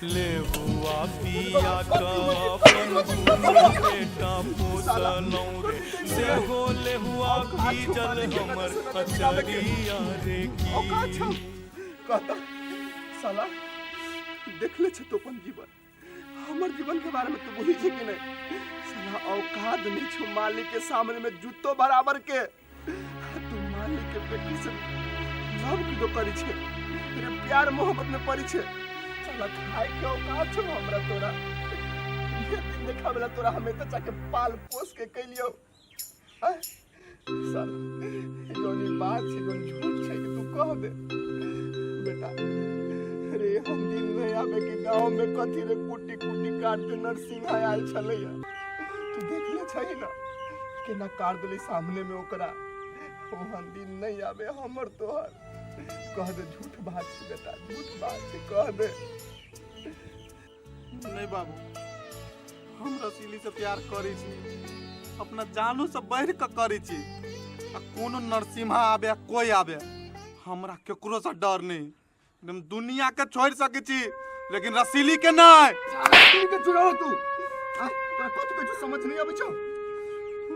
लेहुआ पिया क अपन दुनू बेटा पोसलहुँ रे सेहो लेहुआ भीजल हमर अचरिया रे की। औकात छौ कहता साला देखले छे तो अपन जीवन, हमर जीवन के बारे में तू बुझी छे कि नहीं? साला औकात नहीं छो मालिक के सामने में जूतो बराबर के। तू मालिक के बेटी से लव की दो करी छे रे, प्यार मोहब्बत में पड़ी छे। साला खाए के औकात छो हमरा तोरा? ये दिन देखा वाला तोरा हमें तो जाके पाल पोस के कैलियो। आय, साला जौन ई बात छे, जौन झूठ छे कि तू कह दे बेटा। रे हम दिन नहीं आबे कि गांव में कथी रे कुटी कुटी काटते नरसिंहा आयल छलैया, तू देखले छही ना केना काट देली सामने में ओकरा। ओहन दिन नहीं आबे हमर तोहर। कह दे झूठ बात छे बेटा, झूठ बात छे, कह दे। नहीं बाबू, हम रसीली से प्यार करै छी, अपना जानो से बढ़ि कऽ करै छी। आ कोनो नरसिम्हा आबे आ कोई आबे, हमरा केकरो से डर नहीं। एकदम दुनिया के छोड़ सकै छी लेकिन रसीली के नहीं। रसीली के चुराओ तू। आय, तोरा कथी कहै छौ समझ नहीं आबै छौ?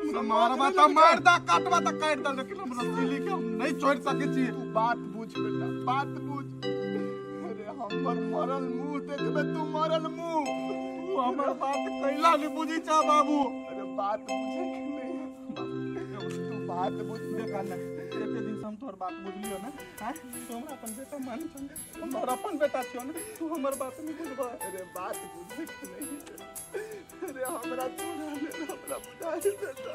हमरा मारबा तऽ मारि दा, काटबा तऽ काटि दा, लेकिन हम रसीली के हम नहीं छोड़ सकै छी। तू बात बुझ बेटा, बात बुझ। अरे हमर मरल मुंह देखबे तू, मरल मुंह। तू हमर बात कैला नहीं बुझी छा बाबू? अरे बात बुझे के नहीं तू, बात बुझ। देखा ना, एते दिन से हम तोहर बात बुझलियो ना। आँय, तू हमरा अपन बेटा मान छौ, हम तोहर अपन बेटा छियो ना, तू हमर बात नहीं बुझबा? अरे बात बुझे के नहीं। अरे हमरा तोरा लेल हमरा बुझाइ बेटा।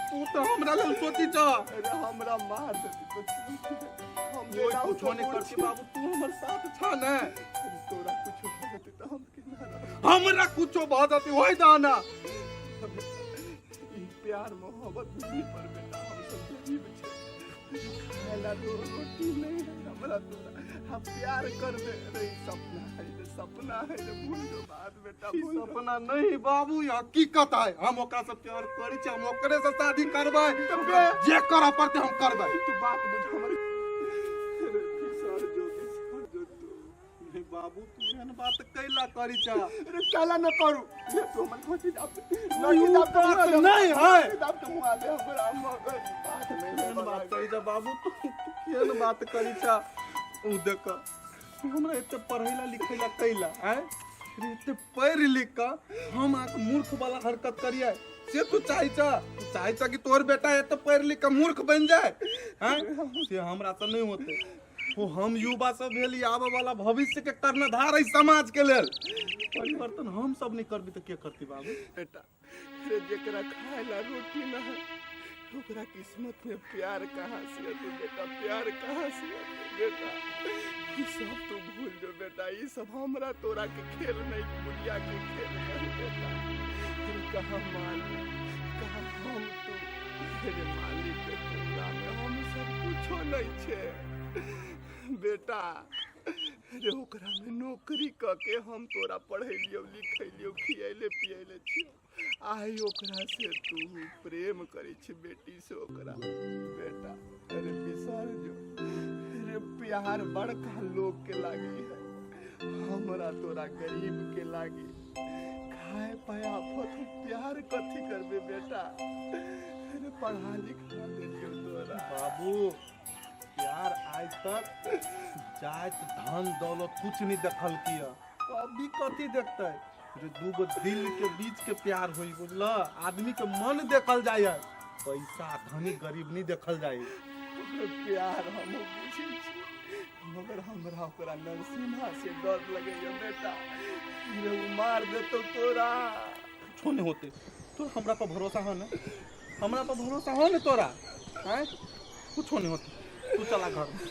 तू तो हमरा लेल सोची छा। अरे हमरा मार देती तो हम कोई लेना कुछो नहीं करती बाबू, तू हमर साथ छा ने। तोरा कुछो भऽ जेतै तऽ हम केना रहब? हमरा कुछो भऽ जेतै ओहि दाना। ई प्यार मोहब्बत नहीं पर बेटा, हम सब गरीब छे, खाए ला दो रोटी नहीं है हमरा तोरा। हम प्यार करबे रे, ई सपना है रे, सपना है रे। भूल जो बात बेटा, ई भूल जो। सपना नहीं बाबू, ई हकीकत है। हम ओकरा से प्यार करै छी, हम ओकरे से शादी करबै, जे करऽ पड़तै हम करबै। तू बात बुझ हमर। अरे बिसर जो, बिसर जो तू। नहीं बाबू, तू एहन बात कैला करी छा? अरे काला न करू ये, तू हमर घोटी दाब ई लड़की दाब बात नहीं है। दाब के मुँह आले हमरा मगर बात नहीं है। केहन बात करी छा बाबू तू? तू केहन बात करी छा? उ देख, तू हमरा एते पढ़ैला लिखैला कैला, आँय रे, एते पढ़ि लिख कऽ हम अहाँके मूर्ख वाला हरकत करियै से तू चाहै छा? तू चाहै छा कि तोहर बेटा एते पढ़ि लिख कऽ मूर्ख बनि जाय? आँय, से हमरा से नहीं होतै। ओ हम युवा सब भेली आबे वाला भविष्य के कर्णधार एहि समाज के लेल। परिवर्तन हम सब नहीं करबी तऽ के करती बाबू? बेटा रे, जेकरा खाए ला रोटी न है ओकरा किस्मत में प्यार कहाँ से अतै बेटा? प्यार कहाँ से अतै बेटा? ई सब तू भूल जो बेटा, ई सब हमरा तोरा के खेल नहीं, बुढ़िया के खेल नहीं बेटा। अरे कहाँ मालिक, कहाँ हम तू। अरे मालिक के तुलना में हम सब कुछो नहीं छे बेटा। अरे ओकरा में नौकरी क के हम तोरा पढ़ेलियो लिखेलियो खियैले पियैले छियो, आइ ओकरा से तू प्रेम करै छी बेटी से ओकरा। बेटा अरे बिसर जो। अरे प्यार बड़का लोग के लागी है, हमरा तोरा गरीब के लागी। खाए पाया आफत, प्यार कथी करबे बेटा? अरे पढ़ा लिखा देलियो तोरा। बाबू, प्यार आज तक जात धन दौलत कुछ नहीं देखल किया, अभी कथी देखते रे? दूगो दिल के बीच के प्यार होई, बुझल? आदमी के मन देखल जाय है, पैसा धनी गरीब नहीं देखल जाय। ओकरे प्यार हम बुझै छी, मगर हमरा ओकरा नरसिम्हा से डर लगैया बेटा। रे उ मार देतौ तोरा। कुछो नहीं होते। तोरा हमरा पर भरोसा है ना? हमरा पर भरोसा है ना तोरा? हैं, कुछो नहीं होते। तू चला घर में,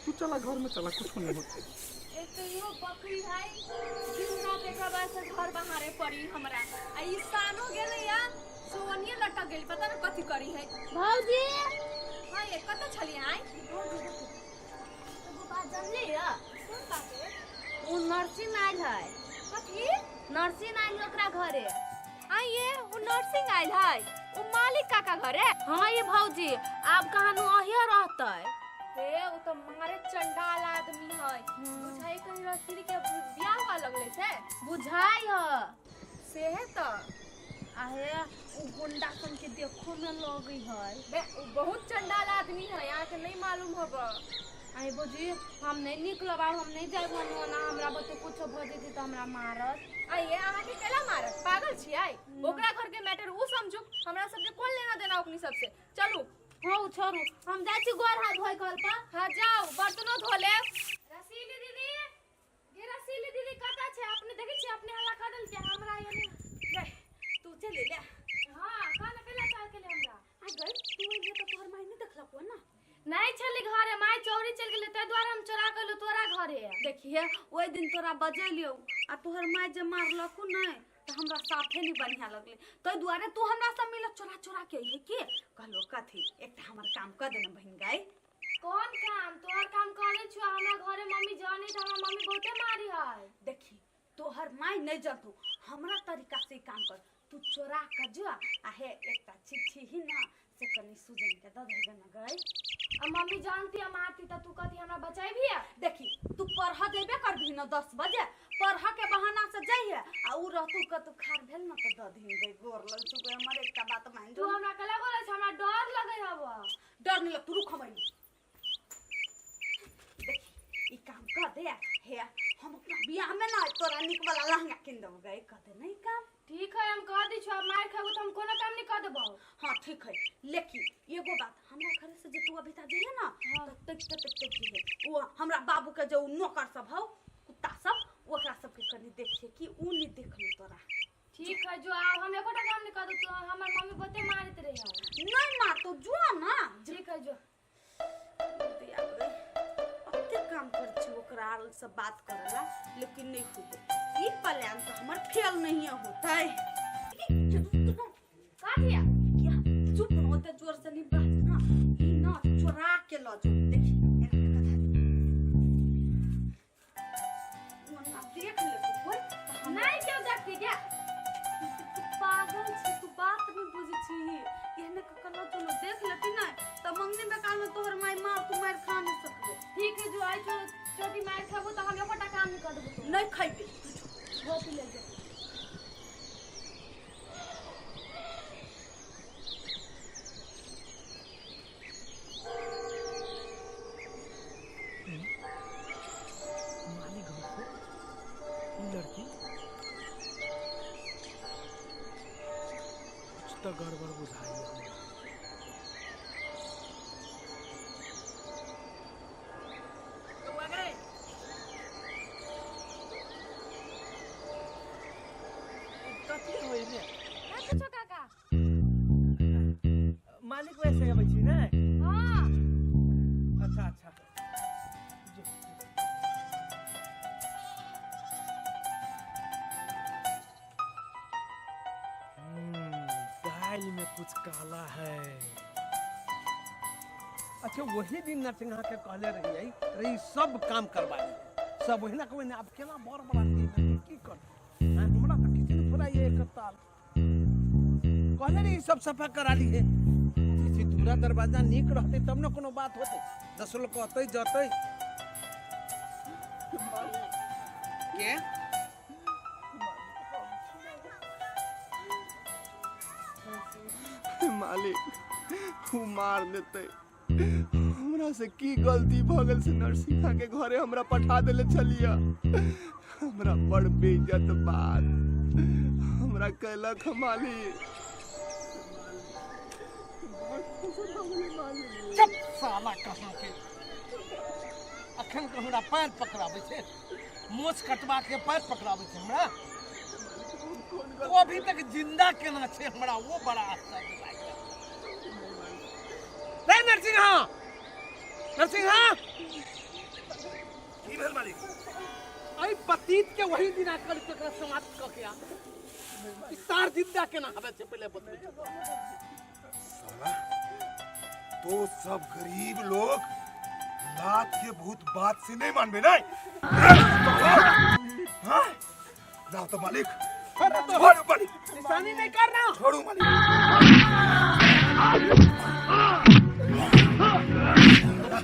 तू चला घर में चला, कुछो नहीं होते। एक तो इहो बकरी है, दिन रात एकरा बाद से घर बहारे पड़ी हमरा। आ ई सानो गेलै या सोनिए लटक गेल, पता न कथी करी है। भौजी। हां ये कत छली आइ? एगो बात जानली या? कोन बात है? उ नर्सिंग आयल है। कथी? नर्सिंग आयल है ओकरा घरे। आइए उ नर्सिंग आयल है उ मालिक काका घरे? हाँ ये भौजी, आब कहानू अहिया रहतै। हे उ त मारे चंडाल आदमी है। बुझाई कहीं रसीली के बियाह हुआ लगले से। बुझाई ह। से है त। आहे उ गुंडा सन के देखो में लगै है। बे उ बहुत चंडाल आदमी है, यहाँ के नहीं मालूम होब। आए भौजी हम नहीं निकलब आब, हम नहीं जाब ओना, हमरा बते कुछो भऽ जेतै तऽ हमरा मारत। आइए अहाँ के केला मारत? पागल छियै? ओकरा घर के मैटर उ समझू, हमरा सबके कोन लेना देना ओकनी सबसे। चलू। हौ छोड़ू, हम जाइ छी गोर हाथ धोइ कल पर। हाँ जाओ, बर्तनो धो लेब। रसीली दीदी, गे रसीली दीदी कतऽ छै? अपने देखै छियै अपने हल्ला कऽ देलकै हमरा यानी। ले तू चलि ले। हाँ कह ना केला चाल के ले हमरा। आ गई तू अइले तऽ तोहर माय नहि देखलको ना? नहीं छली घरे, माय चौरी चल गेलै ताहि दुआरे हम चोरा के अयलहुँ तोरा घरे। देखिए ओहि दिन तोरा बजेलियौ आ तोहर माय जे मारलकौ नहि तऽ हमरा साफे नहि बढ़िआँ लगलै, ताहि दुआरे तू हमरा से मिलऽ चोरा चोरा के अइहे के कहलो कथी एकटा हमर काम कऽ देने बहिन गाय। कोन काम? तोहर काम करे छौ, हमरा घरे मम्मी जानी तऽ हमरा मम्मी बहुते मारी है। देखी तोहर माय नहि जनतौ, हमरा तरीका से काम कर, तू चोरा के जो आ हे एकटा चिट्ठी ही ना से कनी सुजन के दऽ दे ना गई। आ मम्मी जानती आ मारती तऽ तू कथी हमरा बचैबही? देखी तू पढ़ देबे करबही ना 10 बजे, पढ़ के बहाना से जइहे आ उ रहतू कतू खार भेल ना तऽ दऽ दही गई। गोर लग चुके हमर एकटा बात मान तू जो। हमरा कला बोलै छ? हमरा डर लगै हब। डर नहीं लग, तू रुक हम अइली। देखी ई काम कर दे हे, हम अपना बियाह में ना तोरा निक वाला लहंगा किन देबो गई, कह दे नहीं काम। ठीक है हम कह दी छौ, अब मार खेबो तऽ हम कोनो काम नहीं कर देबो। हाँ ठीक है, लेकिन एगो बात हमरा घरे से जे तू अभी तक जइहे ना हाँ। तऽ तक तक तक जइहे, ओ हमरा बाबू के जो नौकर सब हौ कुत्ता सब ओकरा सबके कनी देखिए कि उ नहीं देखलू तोरा। ठीक है जो, आब हम एकोटा काम नहीं कर देबो, तो हमर मम्मी बहुते मारैत रहे। नहीं मारतो जो ना। ठीक है जो। अते काम कर छी ओकरा से बात करला लेकिन नहीं होते, ई प्लान तो हमर फेल नहीं होतै। का किया? क्या चुप होते जोर से नहीं बात ना, ई ना चोरा के ल जो। देखी एना कथा ओना देख ले कोई तऽ हम नहीं क्यों देखती क्या? तू पागल छी, तू बात नहीं बुझै छी। एहने के कल तू देख लेती ना तऽ मंगनी बेकाल में तोहर माय मार तू मार खा नहीं सकबे। ठीक है जो, आई चोटी मार खेबो तऽ हम एकोटा काम नहीं कर देबो। नहीं खैबे। धोती ले जो। मालिक घर से ई लड़की कुछ तो गड़बड़ बुझाइए हमरा। कथी होइ रे? नहीं कुछो काका। मालिक वैसे अबै छी ने? हाँ। अच्छा अच्छा जो, जो। दाल में कुछ काला है। अच्छा वही दिन नरसिंहा के कहले रहियै रे ई सब काम करवा ली सब वही ना कहबै ने। आब केना बड़ बड़ा की कर हमरा तऽ किछु नहि फुराइए एक ताल। कहले रही सब सफा करा ली है, जैसे दूरा दरवाजा नीक रहते तब न कोनो बात होते, 10 लोग कहते जते के। मालिक उ मार देते हमरा से की गलती भ गेल से नरसिंहा के घरे हमरा पठा देले छलिया। हमरा बड़ बेइज्जत बात हमरा कैलक मालिक। चुप साला कहाँ के अखन के हमरा पैर पकड़ाबै छै, मोछ कटवा के पैर पकड़ाबै छै हमरा। वो अभी तक जिंदा केना छै हमरा वो बड़ा आश्चर्य लागि रहल। रे नरसिंहा, नरसिंहा की भेल मालिक? अई पतीत के वही दिना कर के एकरा समाप्त क के आ। ई सार जिंदा केना हवे छै पहिले बतबै छै। साला तो सब गरीब लोग लात के भूत बात से नहीं मानबे नहीं। हाँ? लाओ तो मालिक। अरे तो छोड़ो मालिक। निशानी नहीं करना। छोड़ो मालिक। चल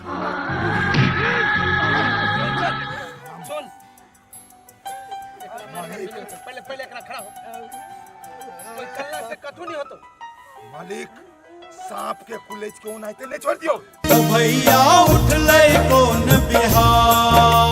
पहले पहले एकरा खड़ा हो। कोई कल्ला से कथू नहीं होतो। मालिक, सांप के कुलेज के ओनाहिते नहीं छोड़ दियो। भैया उठलै कोन बिहार।